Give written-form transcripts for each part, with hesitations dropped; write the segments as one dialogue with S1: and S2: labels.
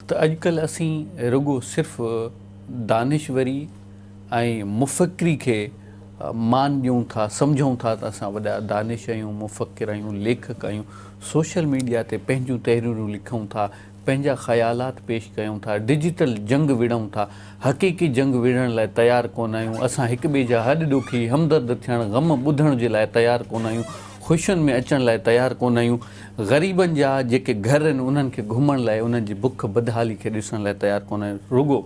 S1: ته اڄڪلهه اسين رڳو صرف دانشوري ۽ مفڪري کي مان ڏيون ٿا، سمجهون ٿا ته اسان وڏا دانش آهيون، مفڪر آهيون، ليکڪ آهيون، سوشل ميڊيا تي پنهنجون تحريرون لکون ٿا، پنهنجا خيالات پيش ڪيون ٿا، ڊجيٽل جنگ وڙهون ٿا، حقيقي جنگ وڙهڻ لاء تيار ڪونه آهيون، اسان هڪ ٻئي جا هڏ ڏوکي، همدرد ٿيڻ، غم ٻڌڻ جي لاء تيار ڪونه آهيون، خوشين ۾ اچڻ لاء تيار ڪونه آهيون، غريبن جا جيڪي گهر آهن انهن کي گهمڻ لاء انهن جي بک بدحالي کي ڏسڻ لاء تيار ڪونه آهيون، رڳو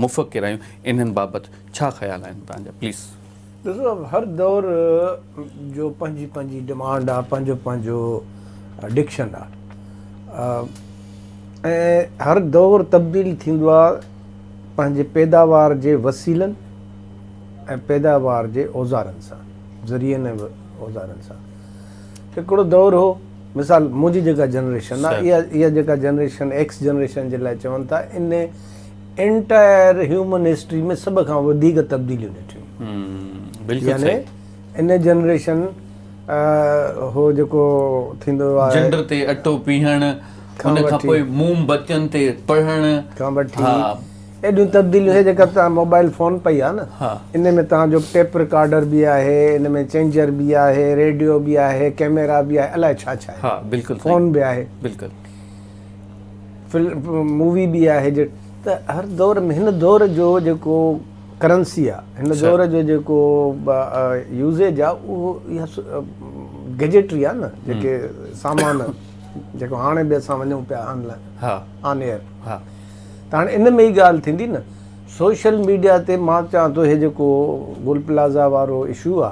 S1: مفڪر آهيون، انهن بابت ڇا خيال آهن توهان جا پليز.
S2: ڏسو هر دور جو پنهنجي پنهنجي ڊمانڊ آ پنهنجو پنهنجو ڊڪشن آ ۽ هر دور تبديل ٿيندو آ پنهنجي پيداوار جي وسيلن ۽ پيداوار جي اوزارن سان ذريعن ۽ اوزارن سان هڪڙو دور هو مثال منهنجي جيڪا جنريشن آ اها اها جيڪا جنريشن ايڪس جنريشن جي لاء چون ٿا ان انٽائر هيومن هسٽري ۾ سڀ کان وڌيڪ تبديليون ڏٺيون
S1: بلڪل
S2: يعني ان جنريشن هو جيڪو ٿيندو آهي
S1: جنڊ تي اٽو پيهڻ ان کان پوء موم بتين تي پڙهڻ
S2: کان وٺي ايڏيون تبديليون هي جيڪا توهان موبائل فون پئي آهي نه ان ۾ توهان جو ٽيپ رڪارڊر به آهي ان ۾ چينجر به آهي ريڊيو به آهي ڪيميرا به آهي الائي ڇا ڇا
S1: آهي بلڪل
S2: فون به آهي
S1: بلڪل
S2: فلم مووي به آهي ته هر دور ۾ هن دور جو جيڪو ڪرنسي آهي هن دور جو جيڪو يوزيج آهي اهو اها گيجيٽري آهي نه جيڪي سامان جيڪو هاڻي به اسان وڃون پيا آن لائن آن ايئر
S1: ها
S2: ته هاڻي ان ۾ ئي ڳالهه ٿيندي نه سوشل ميڊيا تي مان چوان ٿو هي جيڪو گل پلازا وارو اشو آ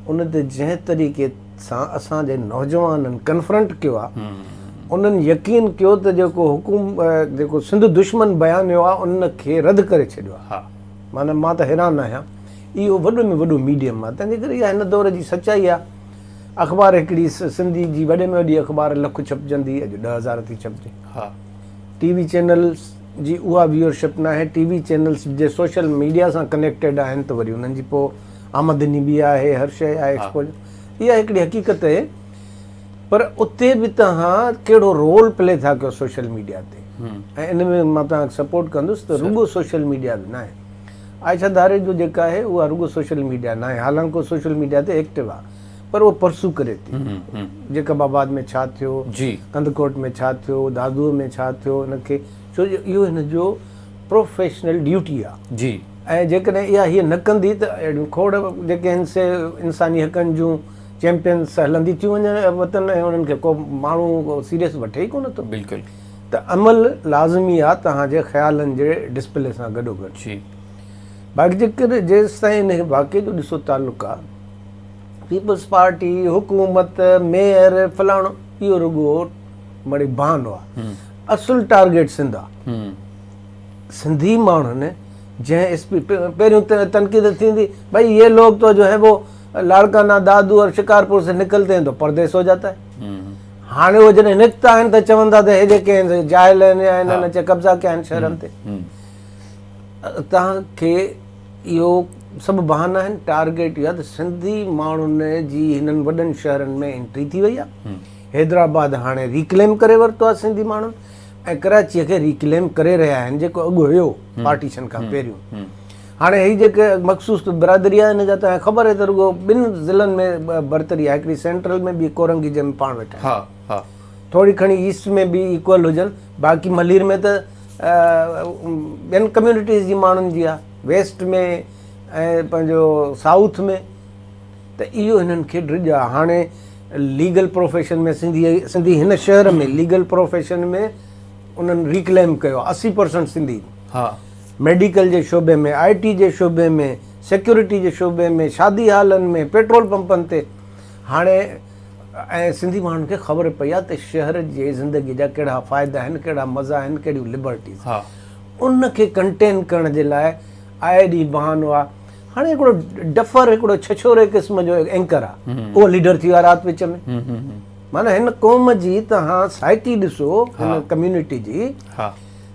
S2: ان تي جنهن طريقي سان اسان جي نوجوانن ڪنفرنٽ ڪيو آ انهن يقين ڪيو ته جيڪو حڪوم جيڪو سنڌ دشمن بيانيو آ ان کي رد ڪري ڇڏيو آ معنی مان ته حيران آهيان اهو وڏو ۾ وڏو ميڊيم آ تنهن جي ڪري اها هن دور جي سچائي آ اخبار هڪڙي سنڌي جي وڏي ۾ وڏي اخبار لک ڇپجندي اڄ 10000 ٿي ڇپجي
S1: ها
S2: ٽي وي چينلز جي اها ويورشپ ناهي، ٽي وي چينلز جي سوشل ميڊيا سان ڪنيڪٽيڊ آهن ته وري انهن جي پوء آمدني به آهي، هر شيء آهي ايڪسپوجر اها هڪڙي حقيقت اهي پر اتي به توهان ڪهڙو رول پلي ٿا ڪيو سوشل ميڊيا تي ۽ ان ۾ مان توهان کي سپورٽ ڪندس ته رڳو سوشل ميڊيا به ناهي عائشه ڌاريجو جيڪا آهي اها رڳو سوشل ميڊيا ناهي حالانڪه هو سوشل ميڊيا تي ايڪٽو آهي پر اهو پرسو ڪري ٿي جيڪب آباد ۾ ڇا ٿيو، ڪنڌڪوٽ ۾ ڇا ٿيو، دادوء ۾ ڇا ٿيو ان کي ڇو جو اهو هن جو پروفيشنل ڊيوٽي آ ۽ جيڪڏهن اها هيء نه ڪندي ته اهڙيون کوڙ جيڪي آهن سي انساني حقن جون چيمپينس هلندي ٿيون وڃن وتن ۽ انهن کي ڪو ماڻهو سيريس وٺي ئي ڪونه ٿو.
S1: بلڪل.
S2: ته عمل لازمي آ توهان جي خيالن جي ڊسپلي سان گڏوگڏ. باقي جيڪڏهن جيستائين ان واقعي جو ڏسو تعلق آ پيپلز پارٽي، حڪومت، ميئر، فلاڻو اهو رڳو مڙئي بهانو آ. اصل ٽارگيٽ سنڌ آ. سنڌي ماڻهن جنهن ايس پي پهريون تنقيد ٿيندي ڀئي يي لوگ تو جو هين وو لاڙڪانا دادو اور شڪارپور سي نڪلتي هين تو پرديس هو جاتا هي. هاڻي اهي جڏهن نڪتا آهن ته چون ٿا ته هي جيڪي آهن سي جاهل آهن يا هنن اچي قبضا ڪيا آهن شهرن تي. توهان کي اهو سڀ بهانا آهن، ٽارگيٽ اهو آهي ته سنڌي ماڻهن جي هنن وڏن شهرن ۾ انٽري ٿي وئي آهي، حيدرآباد هاڻي ريڪليم ڪري ورتو آهي سنڌي ماڻهن ۽ ڪراچيء کي ريڪليم ڪري رهيا آهن جيڪو اڳ هيو پارٽيشن کان پهريون. هاڻي هي جيڪي مخصوص برادري آهي ان جا توهان کي خبر آهي ته رڳو ٻن ضلعن ۾ برتري آهي، هڪڙي سينٽرل ۾ ٻي ڪورنگي جنهن ۾ پاڻ ويٺا آهيون. ٿوري کڻي ايسٽ ۾ به ايڪول هجن باقي ملير ۾ ته ٻين ڪميونٽيز جي ماڻهن جي آهي ويسٽ ۾ ۽ پنهنجو سائوٿ ۾ ته اهو هنن کي ڊڄ آهي هاڻي ليگل پروفيشن ۾ سنڌي سنڌي هن شهر ۾ ليگل پروفيشن ۾ انهن ريڪليم ڪيو آهي 80% سنڌي
S1: ها
S2: ميڊيڪل جي شعبي ۾ آء ٽي جي شعبي ۾ سيڪيورٽي جي شعبي ۾ شادي هالن ۾ پيٽرول پمپن تي هاڻي ۽ سنڌي ماڻهن کي خبر پئي آهي ته شهر جي زندگي جا ڪهڙا فائدا آهن، ڪهڙا مزا آهن، ڪهڙيون لبرٽيز. ان کي ڪنٽين ڪرڻ جي لاء آئي ڏينهن بهانو آهي. هاڻي هڪڙو ڊفر هڪڙو ڇڇوري قسم جو اينڪر آهي، اهو ليڊر ٿي ويو آهي رات وچ ۾. معنيٰ هن قوم جي توهان سائيڪي ڏسو، هن ڪميونٽي جي.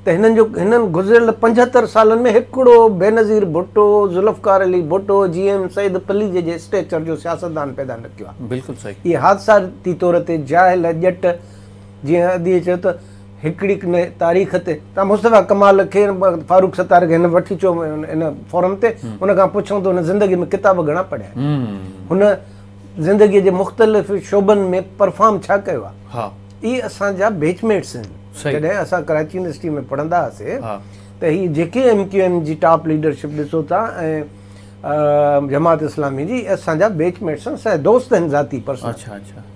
S2: ته هنن جو هنن گذريل 75 سالن ۾ هڪڙو بينظير ڀٽو، ذوالفقار علي ڀٽو، جي ايم سيد پليجي جي اسٽيچر جو سياستدان پيدا نه ڪيو آهي.
S1: بلڪل صحيح.
S2: اهي حادثاتي طور تي جاهل ڄٽ جيئن اديء چيو ته هڪڙي نه تاريخ تي تان مصطفيٰ ڪمال کي فاروق ستار کي هن وٺي چو ان فورم تي ان کان پڇون ته هن زندگي ۾ ڪتاب گهڻا پڙهيا آهن هن زندگي جي مختلف شعبن ۾ پرفارم ڇا ڪيو آهي
S1: ها
S2: اهي اسان جا بيچ ميٽس آهن جڏهن اسان ڪراچي يونيورسٽي ۾ پڙهندا هئاسي ته هي جيڪي ايم ڪيو ايم جي ٽاپ ليڊرشپ ڏسو ٿا ۽ جماعت اسلامي جي اسان جا بيچ ميٽس آهن اسان جا دوست آهن ذاتي پرسنل
S1: اڇا اڇا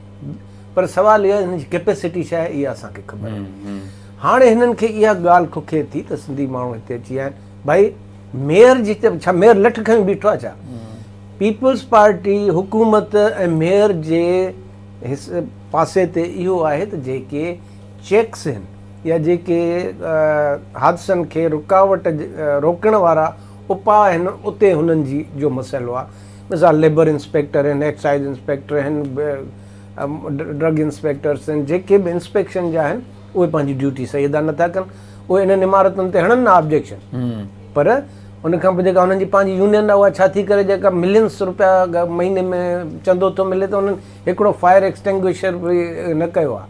S2: پر سوال اهو آهي هنن جي ڪيپيسٽي ڇا آهي اها اسان کي خبر آهي. هاڻي هنن کي اها ڳالهه ککي ٿي ته سنڌي ماڻهو هتي اچي ويا آهن. ڀائي ميئر جي ته ڇا ميئر لٺ کنيو بيٺو آهي ڇا؟ پيپلز پارٽي حڪومت ۽ ميئر جي پاسي تي اهو آهي ته جيڪي چيڪس آهن يا جيڪي حادثن کي رڪاوٽ روڪڻ وارا اپاء آهن اتي هنن جي جو مسئلو آهي. مثال ليبر انسپيڪٽر آهن، ايڪسائيز انسپيڪٽر آهن، ڊرگ انسپيڪٽرس آهن جيڪي به انسپيڪشن جا آهن اهي پنهنجي ڊيوٽي صحيح ادا نٿا ڪن اهي انهن عمارتن تي هڻن نه آبجيڪشن پر ان کان پوء جيڪا انهن جي پنهنجي يونين آهي اها ڇا ٿي ڪري جيڪا ملينس روپيا مهيني ۾ چندو ٿو ملي ته انهن هڪڙو فائر ايڪسٽنگوشر به نه ڪيو آهي.